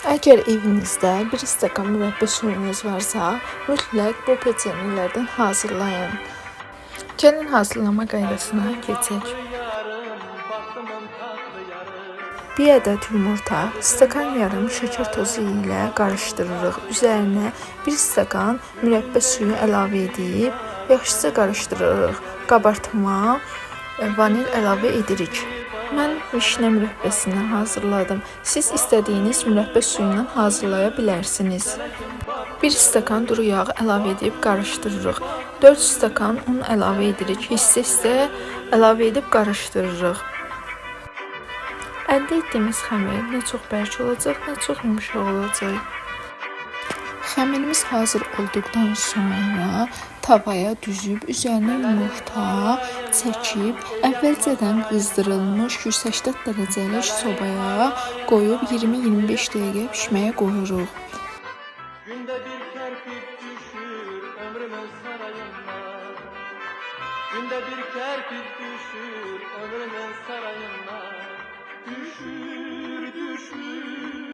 Əgər evinizdə bir stəkan mürəbbə suyunuz varsa, mütləq bu peçenyelərdən hazırlayın. Gəlin hazırlama qaydasına keçək. Bir ədəd yumurta, stəkan yarım şəkər tozu ilə qarışdırırıq. Üzərinə bir stəkan mürəbbə suyu əlavə edib yaxşıca qarışdırırıq. Qabartma, vanil əlavə edirik. Mən vişnə mürəbbəsindən hazırladım. Siz istədiyiniz mürəbbə suyundan hazırlaya bilərsiniz. 1 stəkan duru yağı əlavə edib qarışdırırıq. 4 stəkan un əlavə edirik. Hissə-hissə əlavə edib qarışdırırıq. Əldə etdiyimiz xəmir nə çox bərk olacaq, nə çox yumşaq olacaq. Xəmirimiz hazır olduqdan sonra tavaya düzüb üzərinə yumurta çəkib əvvəlcədən qızdırılmış 180 dərəcəlik sobaya qoyub 20-25 dəqiqə pişməyə qoyuruq. Günde bir kerpiç düşür ömrümün sarayına. Günde bir kerpiç düşür ömrümün sarayına. Düşür.